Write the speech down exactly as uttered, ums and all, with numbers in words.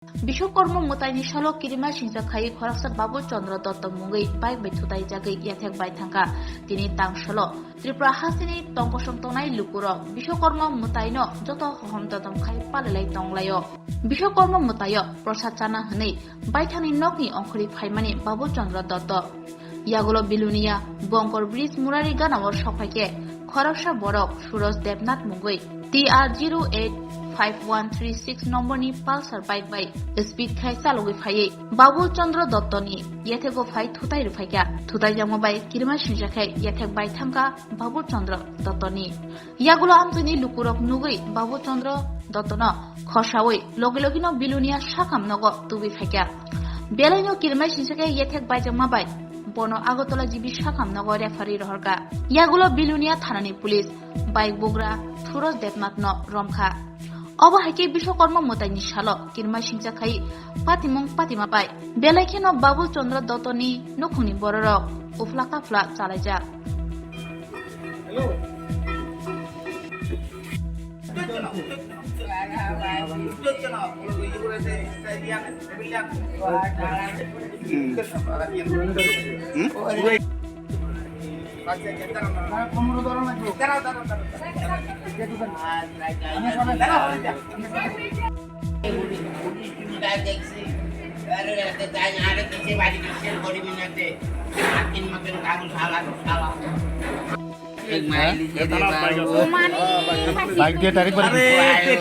Biswakarma mwtaini salo kirima singcha khai khoroksa Babu Chandra Dotto mungwi bike bai thutaijagwi yathek bai thangkha. Tini tang salo Tripura hasteni tongkosong tongnai lukurok Biswakarma mwtaino joto hohom dodom khai palilai tonglaio. Biswakarma mwtaio prosad chana hwnwi baithangni nokni ongkhorwi phaimani Babu Chandra Dotto. Yagulo Bilonia Bongkor Bridge Murari ganao sokphaikhe khoroksa borok Suraj Debnath mungwi T R zero eight five one three six nomborni Pulsar bike bai speed khai chalogwi phaiwi Babu Chandra Dottoni yathego phai thutai rwphaikha. Thutaijakma bai kirima singcha khai yathek bai thangkha Babu Chandra Dottoni. Yagulo amtwini lukurok nugwi Babu Chandra Dottono khosawi logi logino Bilonia sakam nogo tubui phaikha. Belaino kirima singcha khai yathek baijakma bai bono Agartala G B sakam nogo referee rohorkha. Yagulo Bilonia thanani police bike bugra Suraj Debnathno romkha. Obo hai khe Biswakarma mwtaini salo kirima singcha khai patimung patima bai belai kheno Babu Chandra Dottoni nukhungni bororok uphla kaphla chalaijak. Bike dia tarik balik.